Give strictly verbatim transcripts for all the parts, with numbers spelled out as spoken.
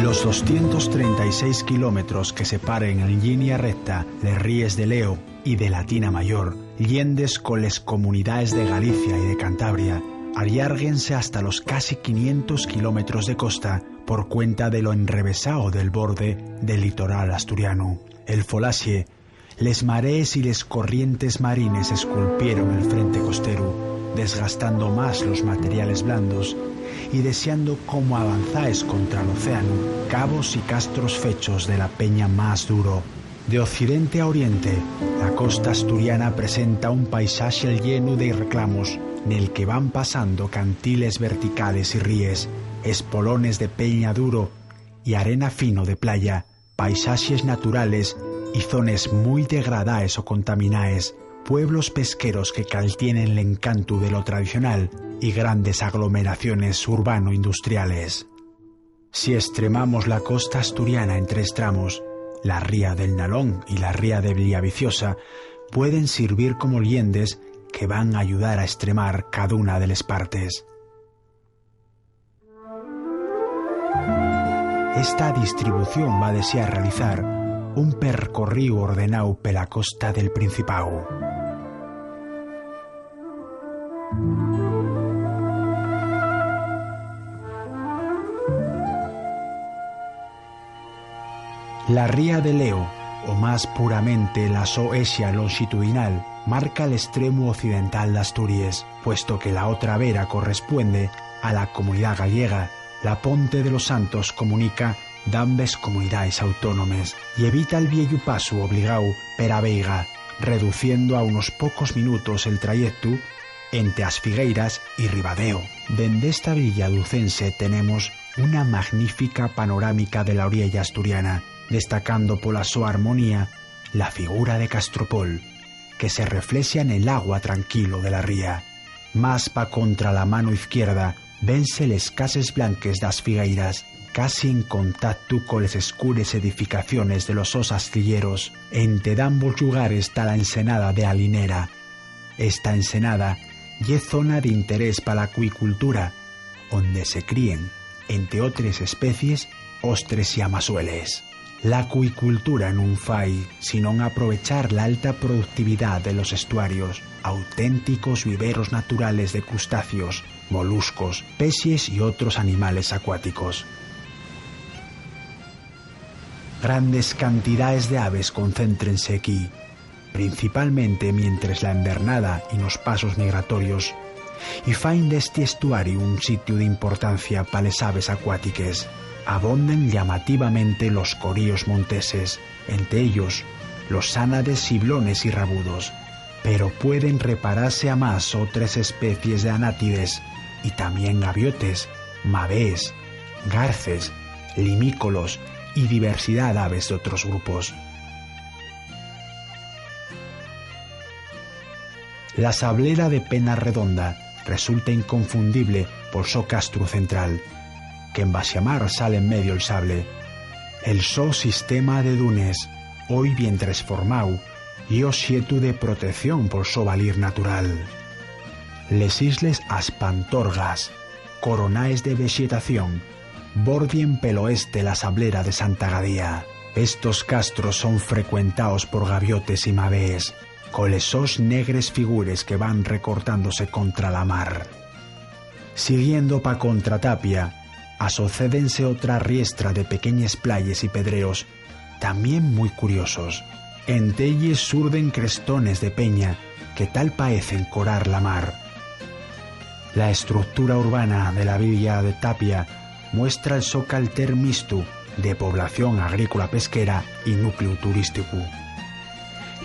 Los doscientos trenta y seis kilómetros que separen en llinia recta les ríes de Leo y de la Tina Mayor, lliendes coles comunidaes de Galicia y de Cantabria, allarguense hasta los casi quinientos kilómetros de costa por cuenta de lo enrevesao del borde del litoral asturianu. El folaxe, les marees y les corrientes marines esculpieron el frente costero, desgastando más los materiales blandos y dexando como avanzaes contra l'océanu cabos y castros fechos de la peña más duro. De occidente a oriente, la costa asturiana presenta un paisaxe llenu de reclamos, nel que van pasando cantiles verticales y ríes, espolones de peña duro y arena fino de playa, paisaxes naturales y zones mui degradaes o contaminaes, pueblos pesqueros que caltienen l'encantu de lo tradicional y grandes aglomeraciones urbano-industriales. Si estremamos la costa asturiana en tres tramos, la ría del Nalón y la ría de Villaviciosa pueden sirvir como lliendes que van ayudar a estremar caduna de les partes. Esta distribución va desear realizar un percorríu ordenáu pela costa del Principáu. La ría de Leo, o más puramente la so exa lonxitudinal, marca l'estremu occidental d'Asturies, puesto que la otra vera correspuende a la comunidá gallega. La ponte de los Santos comunica dambes comunidaes autónomes y evita'l vieyu pasu obligáu per a Veiga, reduciendo a unos pocos minutos el trayectu ente As Figueiras y Ribadeo. Dende esta villa d'Ucense tenemos una magnífica panorámica de la oriella asturiana, destacando pola so armonía la figura de Castropol, que se reflexa nel agua tranquilo de la ría. Más pa contra la mano izquierda, vense les cases blanques d'As Figueiras, casi en contactu coles escures edificaciones de los sos astilleros. Ente dambos llugares ta la ensenada de Alinera. Esta ensenada ye zona d'interés pa la acuicultura, onde se críen, ente otres especies, ostres y amasueles. La acuicultura nun fai sinón aprovechar l'alta productividá de los estuarios, auténticos viveros naturales de crustáceos, moluscos, pexes y otros animales acuáticos. Grandes cantidaes d'aves concéntrense equí, principalmente mientres la envernada y nos pasos migratorios, y faen d'esti estuariu un sitiu d'importancia pa les aves acuátiques. Abonden llamativamente los coríos monteses, ente ellos los ánades, xiblones y rabudos, pero pueden reparase amás otres especies d'anátides, y tamién gaviotes, mavees, garces, limícolos y diversidá d'aves d'otros grupos. La sablera de Pena Redonda resulta inconfundible pol so castru central, qu'en baxamar sal en medio'l sable. El so sistema de dunes, hoi bien tresformáu, ye oxetu de protección pol so valir natural. Les isles As Pantorgas, coronaes de vexetación, bordien pel oeste la sablera de Santa Gadía. Estos castros son frecuentaos por gaviotes y mavees, coles sos negres figures que van recortándose contra la mar. Siguiendo pa contra Tapia, asocédense otra riestra de pequeñes playes y pedreos tamién mui curiosos. Ente elles surden crestones de peña que tal paecen corar la mar. La estructura urbana de la villa de Tapia muestra'l so calter mistu de población agrícola pesquera y núcleu turísticu.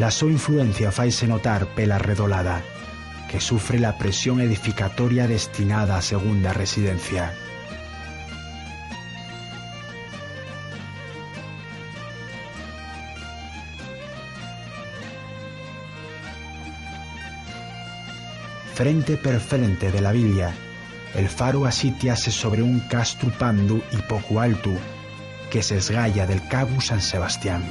La so influencia faise notar pela Redolada, que sufre la presión edificatoria destinada a segunda residencia. Frente per frente de la villa, el faru asítiase sobre un castru pandu y poco altu que s'esgaya del Cabu San Sebastián.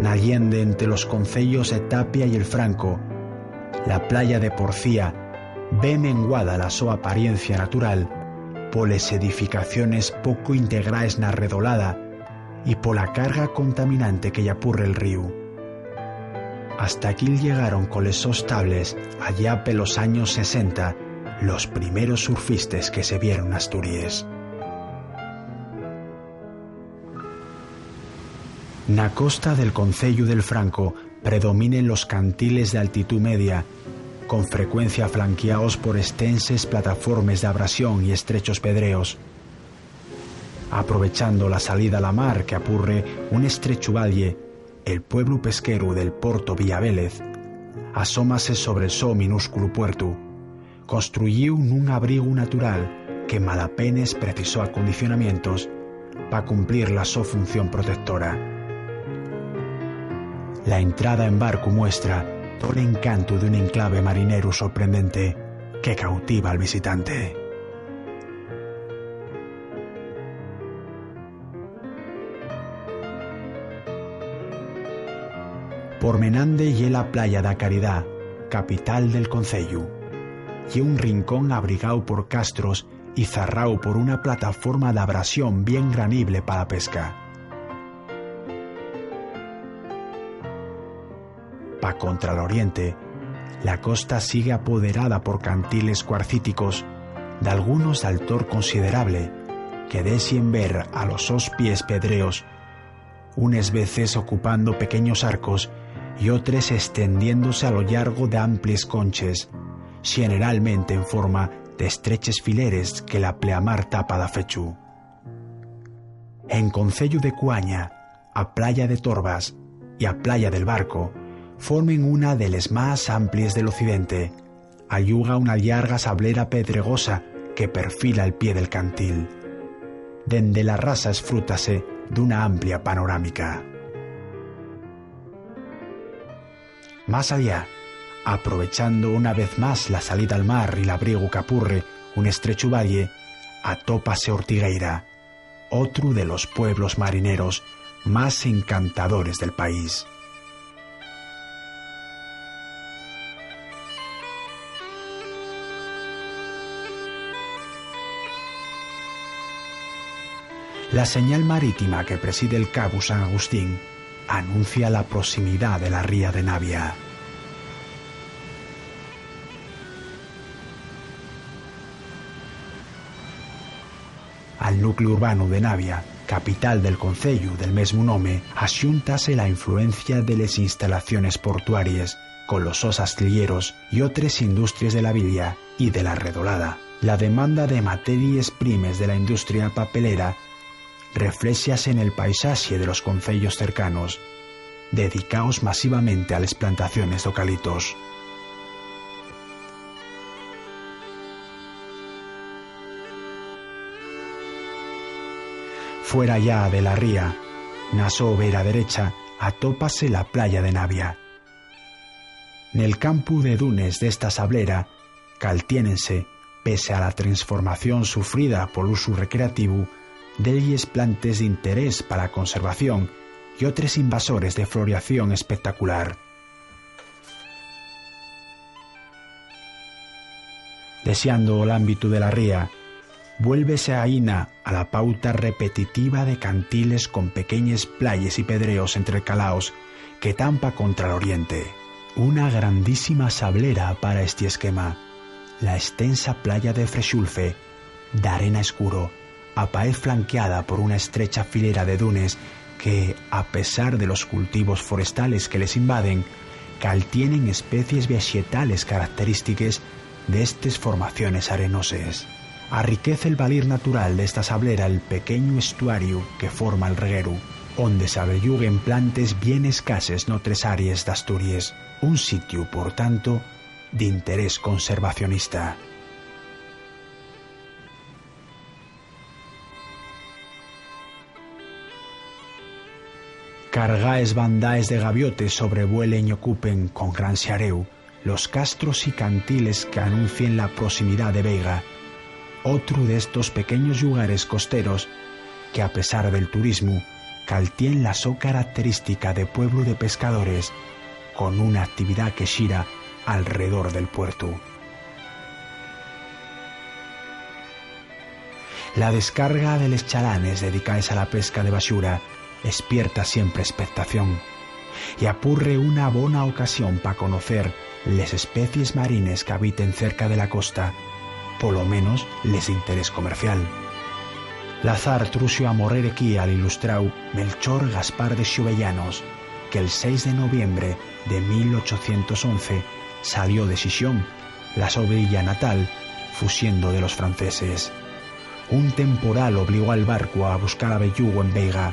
Na lliende ente los conceyos de Tapia y el Franco, la playa de Porcía ve menguada la so apariencia natural poles edificaciones poco integraes na redolada y pola carga contaminante que-y apurre'l ríu. Hasta aquí llegaron coles sos tables, allá pelos años sesenta, los primeros surfistes que se vieron n'Asturies. Na costa del conceyu del Franco predominen los cantiles d'altitú media, con frecuencia flanquiaos por estenses plataformes d'abrasión y estrechos pedreos. Aprovechando la salida a la mar que apurre un estrechu valle, el pueblu pesqueru del Porto Villavélez asómase sobre'l so minúsculu puertu, construyíu nun abrigu natural que malapenes precisó acondicionamientos pa cumplir la so función protectora. La entrada en barcu muestra tol encantu d'un enclave marineru sorprendente que cautiva al visitante. Por menande ye la playa da Caridá, capital del conceyu. Ye un rincón abrigáu por castros y zarráu por una plataforma d'abrasión bien granible pa la pesca. Pa contra l'oriente, la costa sigue apoderada por cantiles cuarcíticos, dalgunos d'altor considerable, que dexen ver a los sos pies pedreos, unes veces ocupando pequeños arcos y otres estendiéndose a lo llargo d'amples conches, xeneralmente en forma d'estreches fileres que la pleamar tapa dafechu. En conceyu de Cuaña, a playa de Torbas y a playa del Barco formen una de les más amplies del occidente. Alluga una llarga sablera pedregosa que perfila el pie del cantil, dende la rasa esfrútase d'una amplia panorámica. Más allá, aprovechando una vez más la salida al mar y l'abrigu qu'apurre un estrechu valle, atópase Ortigueira, otru de los pueblos marineros más encantadores del país. La señal marítima que preside el Cabu San Agustín anuncia la proximidá de la ría de Navia. Al núcleu urbanu de Navia, capital del conceyu del mesmu nome, axúntase la influencia de les instalaciones portuaries, con los sos astilleros y otres industries de la villa y de la redolada. La demanda de materies primes de la industria papelera refléxase nel paisaxe de los conceyos cercanos, dedicaos masivamente a les plantaciones d'ocalitos. Fuera yá de la ría, na so vera derecha, atópase la playa de Navia. Nel campu de dunes d'esta sablera, caltiénense, pese a la tresformación sufrida pol usu recreativu, delles plantes d'interés pa la conservación y otres invasores de floriación espectacular. Dexando l'ámbitu de la ría, vuélvese aína a la pauta repetitiva de cantiles con pequeñes playes y pedreos entrecalaos que tán pa contra l'oriente. Una grandísima sablera para esti esquema, la estensa playa de Frexulfe, d'arena escuro, apaez flanquiada por una estrecha filera de dunes que, a pesar de los cultivos forestales que les invaden, caltienen especies vexetales característiques d'estes formaciones arenoses. Arriquez el valir natural d'esta sablera el pequeñu estuariu que forma el regueru, onde s'abelluguen plantes bien escases n'otres árees d'Asturies, un sitiu, por tanto, d'interés conservacionista. Cargaes bandaes de gaviotes sobrevuelen y ocupen con gran xareu los castros y cantiles qu'anuncien la proximidá de Veiga, otru d'estos pequeños llugares costeros que, a pesar del turismu, caltién la so característica de pueblu de pescadores, con una actividá que xira alredor del puertu. La descarga de les chalanes dedicaes a la pesca de baxura espierta siempre espectación y apurre una bona ocasión pa conocer les especies marines qu'habiten cerca de la costa, polo menos les d'interés comercial. L'azar truxo a morrer equí al ilustrao Melchor Gaspar de Xovellanos, que'l seis de noviembre de mil ochocientos once salió de Xixón, la so villa natal, fuxiendo de los franceses. Un temporal obligó al barcu a buscar abellugu en Veiga,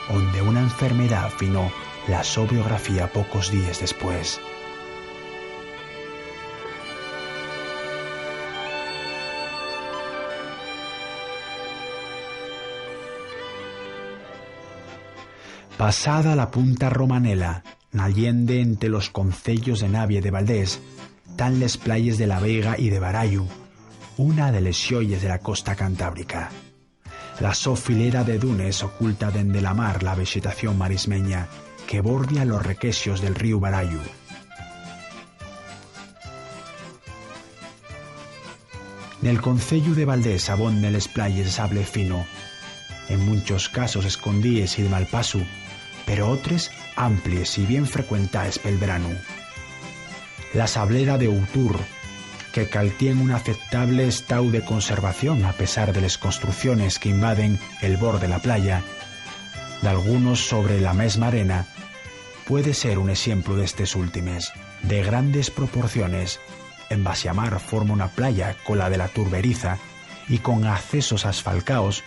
onde una enfermedá afinó la so biografía pocos díes después. Pasada la punta Romanela, na llende ente los conceyos de Navia y de Valdés, tán les playes de La Veiga y de Barallu, una de les xoyes de la costa cantábrica. La so filera de dunes oculta dende la mar la vexetación marismeña que bordia los requexos del ríu Barallu. Nel conceyu de Valdés abonden les playes de sable fino, en munchos casos escondíes y de mal pasu, pero otres amplies y bien frecuentaes pel branu. La sablera de Outur, que caltién un aceptable estáu de conservación a pesar de les construcciones que invaden el bor de la playa, dalgunos sobre la mesma arena, puede ser un exemplu d'estes últimes. De grandes proporciones, en baxamar forma una playa cola de la Turberiza y con accesos asfalcaos,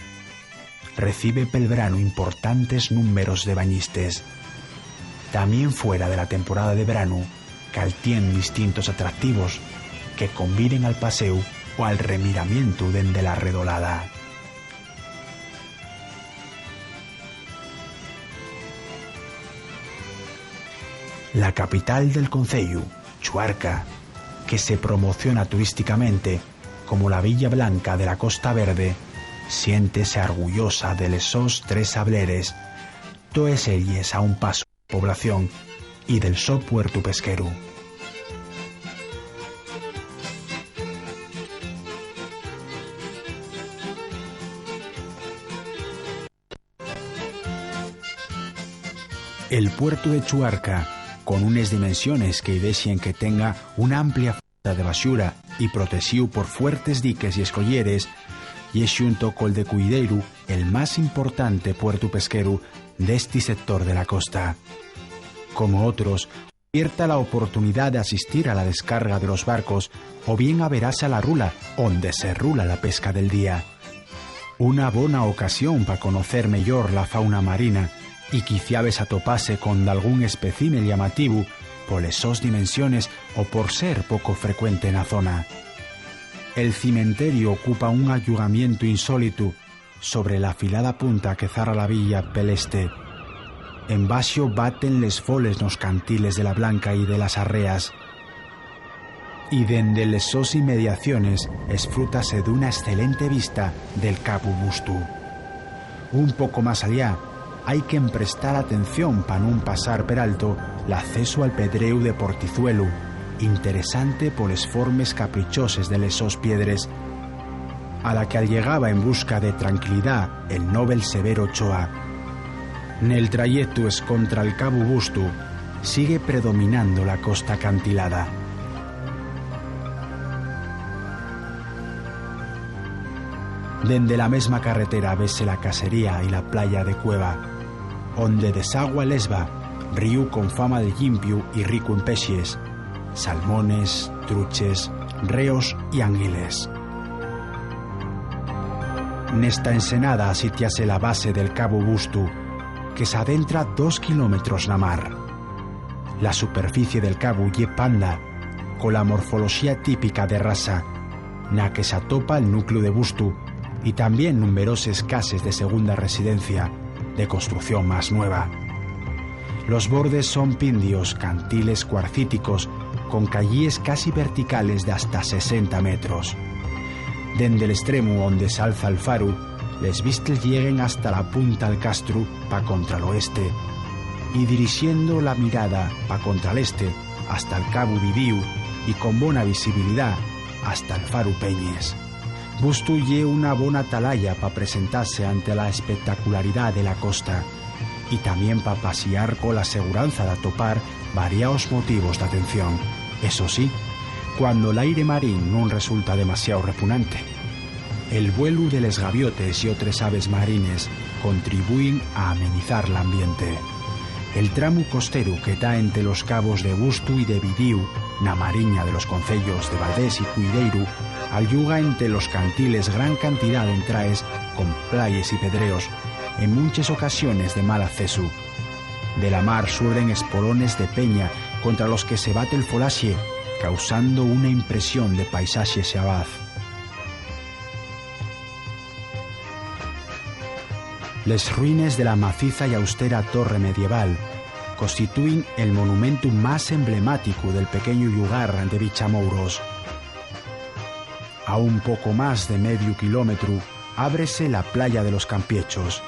recibe pel branu importantes númberos de bañistes. Tamién fuera de la temporada de branu, caltién distintos atractivos que conviden al paséu o al remiramientu dende la redolada. La capital del conceyu, Chuarca, que se promociona turísticamente como la Villa Blanca de la Costa Verde, siéntese arguyosa de les sos tres sableres, toes elles a un pasu de la población y del so puertu pesqueru. El puertu de Chuarca, con unes dimensiones que-y dexen que tenga una amplia flota de baxura y protexíu por fuertes diques y escolleres, ye xunto col de Cuideiru el más importante puertu pesqueru d'esti sector de la costa. Como otros, abierta la oportunidá d'asistir a la descarga de los barcos o bien averase a la rula, onde se rula la pesca del día. Una bona ocasión pa conocer meyor la fauna marina y quiciabes atopase con dalgún especímen llamativu poles sos dimensiones o por ser poco frecuente na zona. El cimenteriu ocupa un allugamientu insólitu sobre la afilada punta que zarra la villa pel este. Embaxo baten les foles nos cantiles de la Blanca y de las Arreas, y dende les sos inmediaciones esfrútase d'una escelente vista del Cabu Bustu. Un poco más allá, hai qu'emprestar atención pa nun pasar per alto l'accesu al pedréu de Portizuelu, interesante poles formes caprichoses de les sos piedres, a la que allegaba en busca de tranquilidá el novel Severo Ochoa. Nel trayectu escontra'l Cabu Bustu, sigue predominando la costa acantilada. Dende la mesma carretera vese la casería y la playa de Cueva, onde desagua l'Esba, ríu con fama de llimpiu y ricu en pexes, salmones, truches, reos y anguiles. Nesta ensenada asítiase la base del Cabu Bustu, que s'adentra dos quilómetros na mar. La superficie del cabu ye panda, cola morfoloxía típica de rasa, na que s'atopa'l nucleu de Bustu y tamién numeroses cases de segunda residencia, de construcción más nueva. Los bordes son pindios, cantiles cuarcíticos, con cayíes casi verticales d'hasta sesenta metros. Dende l'estremu onde s'alza'l faru, Les vistes lleguen hasta la punta al castru pa contra l'oeste, y dirixiendo la mirada pa contra l'este, hasta'l cabu Vidíu, y con bona visibilidá, hasta'l faru Peñes. Bustu ye una bona atalaya pa presentase ante la espectacularidá de la costa, y tamién pa pasiar cola seguranza d'atopar variaos motivos d'atención. Eso sí, cuando l'aire marín nun resulta demasiao repunante. El vuelu de les gaviotes y otres aves marines contribúen a amenizar l'ambiente. El tramu costeru que ta ente los cabos de Bustu y de Vidíu, na mariña de los concellos de Valdés y Cuideiru, ayuga ente los cantiles gran cantidá d'entraes con playes y pedreos, en munches ocasiones de mal accesu. De la mar suerden espolones de peña contra los que se bate el folaxe, causando una impresión de paisaxe xabaz. Les ruines de la maciza y austera torre medieval constituyen el monumentu más emblemáticu del pequeñu llugar de Vichamouros. A un poco más de mediu quilómetru ábrese la playa de los Campiechos,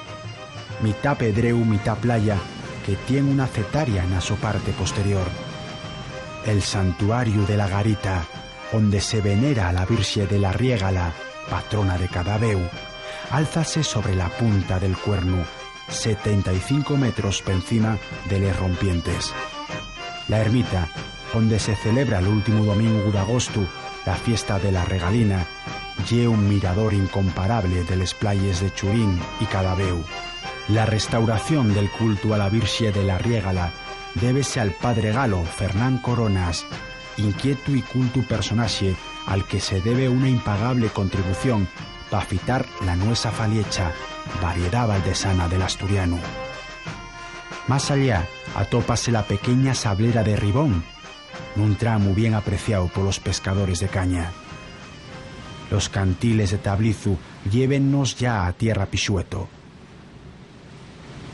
mitá pedreu, mitá playa, que tien una cetaria na so parte posterior. El santuariu de la Garita, onde se venera a la Virxe de la Riégala, patrona de Cadabéu, álzase sobre la punta del cuernu, setenta y cinco metros p'encima de les rompientes. La ermita, onde se celebra l'últimu domingu d'agostu la fiesta de la Regalina, ye un mirador incomparable de les playes de Churín y Cadabéu. La restauración del cultu a la Virxe de la Riégala débese al padre galo Fernán Coronas, inquietu y cultu personaxe al que se debe una impagable contribución pa afitar la nuesa faliecha, variedá valdesana del asturianu. Más allá atópase la pequeña sablera de Ribón, nun tramu bien apreciao polos pescadores de caña. Los cantiles de Tablizu llévennos ya a tierra Pixueto.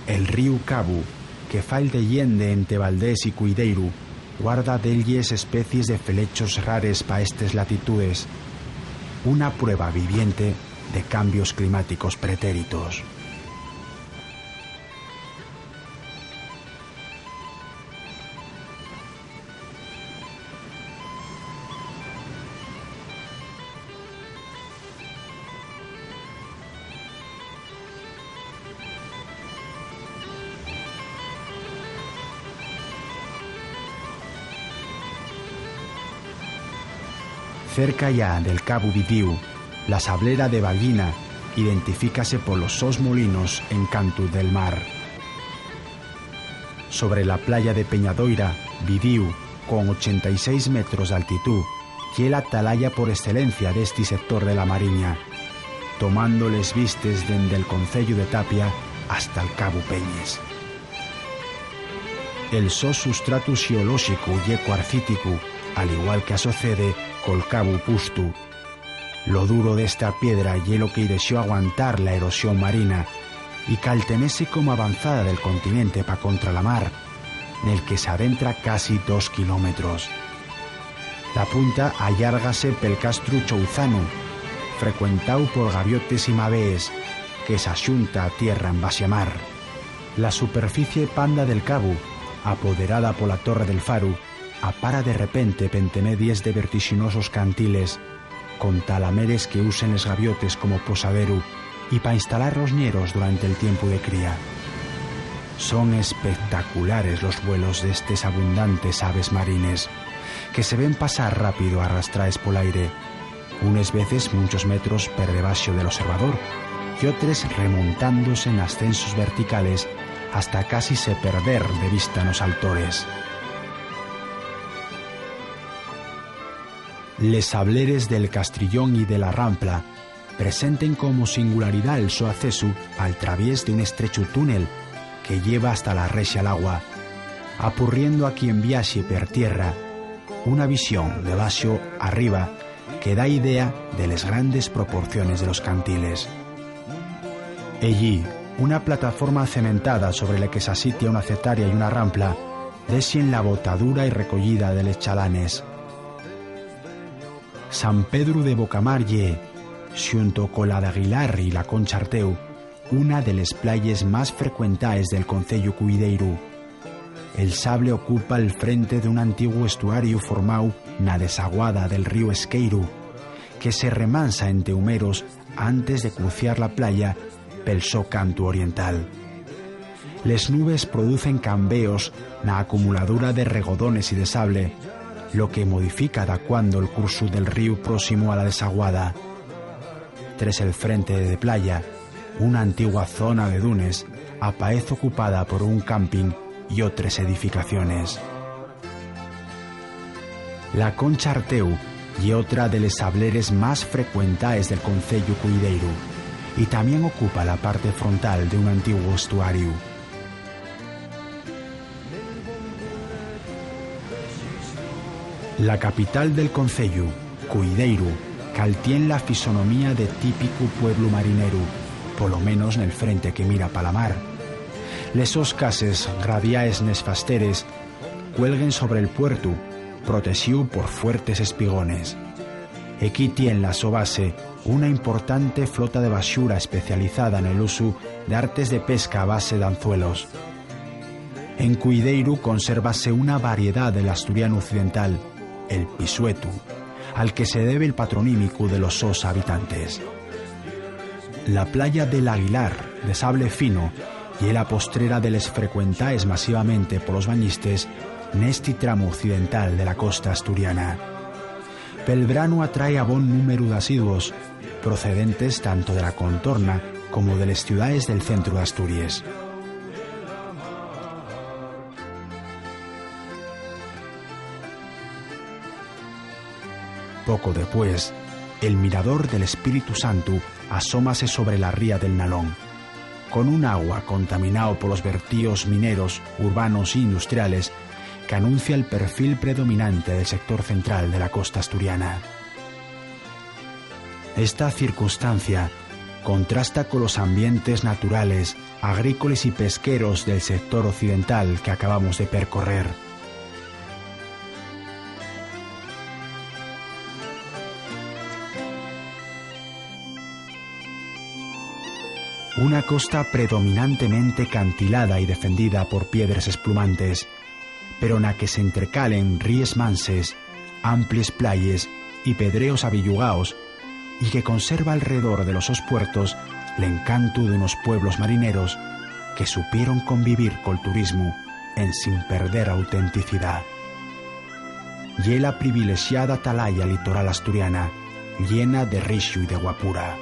El ríu Cabu, que fai de llende ente Valdés y Cuideiru, guarda delles especies de felechos rares pa estes latitudes, una prueba viviente de cambios climáticos pretéritos. Cerca ya del Cabu Vidíu, la sablera de Vallina identifícase polos sos molinos en cantu del mar. Sobre la playa de Peñadoira, Vidíu, con ochenta y seis metros d'altitú, ye l'atalaya por escelencia d'esti sector de la Mariña, tomando les vistes dende'l conceyu de Tapia hasta'l Cabu Peñes. El so sustratu xeolóxicu ye cuarcíticu, al igual que asocede col Cabu Pustu. Lo duro d'esta piedra ye lo que-y dexó aguantar la erosión marina y caltenese como avanzada del continente pa contra la mar, nel que s'adentra casi dos quilómetros. La punta allárgase pel castru Chouzanu, frecuentáu por gaviotes y mavees, que s'axunta a tierra en baxamar. La superficie panda del cabu, apoderada pola torre del faru, apara de repente pente medies de vertixinosos cantiles, con talameres que usen les gaviotes como posaderu y pa instalar los ñeros durante'l tiempu de cría. Son espectaculares los vuelos d'estes abundantes aves marines, que se ven pasar rápido arrastraes pol aire, unes veces munchos metros per debaxo del observador, y otres remontándose n'ascensos verticales hasta casi se perder de vista nos altores. Les sableres del Castrillón y de la Rampla presenten como singularidá el so accesu al traviés d'un estrechu túnel que lleva hasta la Rexa l'Agua, apurriendo a quien viaxe per tierra una visión de baxo arriba que da idea de les grandes proporciones de los cantiles. Ellí, una plataforma cementada sobre la que s'asitia una cetaria y una rampla dexen la botadura y recoyida de les chalanes. San Pedru de Bocamar ye, xunto cola d'Aguilar y la Concha Artéu, una de les playes más frecuentaes del conceyu cuideiru. El sable ocupa el frente d'un antiguu estuariu formáu na desaguada del ríu Esqueiru, que se remansa ente humeros antes de cruciar la playa pel so cantu oriental. Les nubes producen cambeos na acumuladura de regodones y de sable, lo que modifica dacuando el cursu del ríu próximu a la desaguada. Tres el frente de playa, una antigua zona de dunes apaez ocupada por un camping y otres edificaciones. La Concha Artéu ye otra de les sableres más frecuentaes del conceyu cuideiru y tamién ocupa la parte frontal d'un antiguu estuariu. La capital del conceyu, Cuideiru, caltién la fisonomía de típicu pueblu marineru, polo menos nel frente que mira pa la mar. Les sos cases, gradiaes nes fasteres, cuelguen sobre'l puertu, protexíu por fuertes espigones. Equí tien la so base una importante flota de baxura especializada nel usu d'artes de pesca a base d'anzuelos. En Cuideiru consérvase una variedá del asturianu occidental, el pisuetu, al que se debe'l patronímicu de los sos habitantes. La playa del Aguilar, de sable fino, ye la postrera de les frecuentaes masivamente polos bañistes nesti tramu occidental de la costa asturiana. Pel branu atrae a bon númberu d'asiduos, procedentes tanto de la contorna como de les ciudaes del centru d'Asturies. Poco depués, el mirador del Espíritu Santu asómase sobre la ría del Nalón, con un agua contaminao polos vertíos mineros, urbanos y industriales qu'anuncia'l perfil predominante del sector central de la costa asturiana. Esta circunstancia contrasta colos ambientes naturales, agrícoles y pesqueros del sector occidental que acabamos de percorrer. Una costa predominantemente cantilada y defendida por piedres esplumantes, pero na que s'entrecalen ríes manses, amplies playes y pedreos abellugaos, y que conserva alredor de los sos puertos l'encantu d'unos pueblos marineros que supieron convivir col turismu ensin perder autenticidá. Ye la privilexiada atalaya litoral asturiana, llena de rixu y de guapura.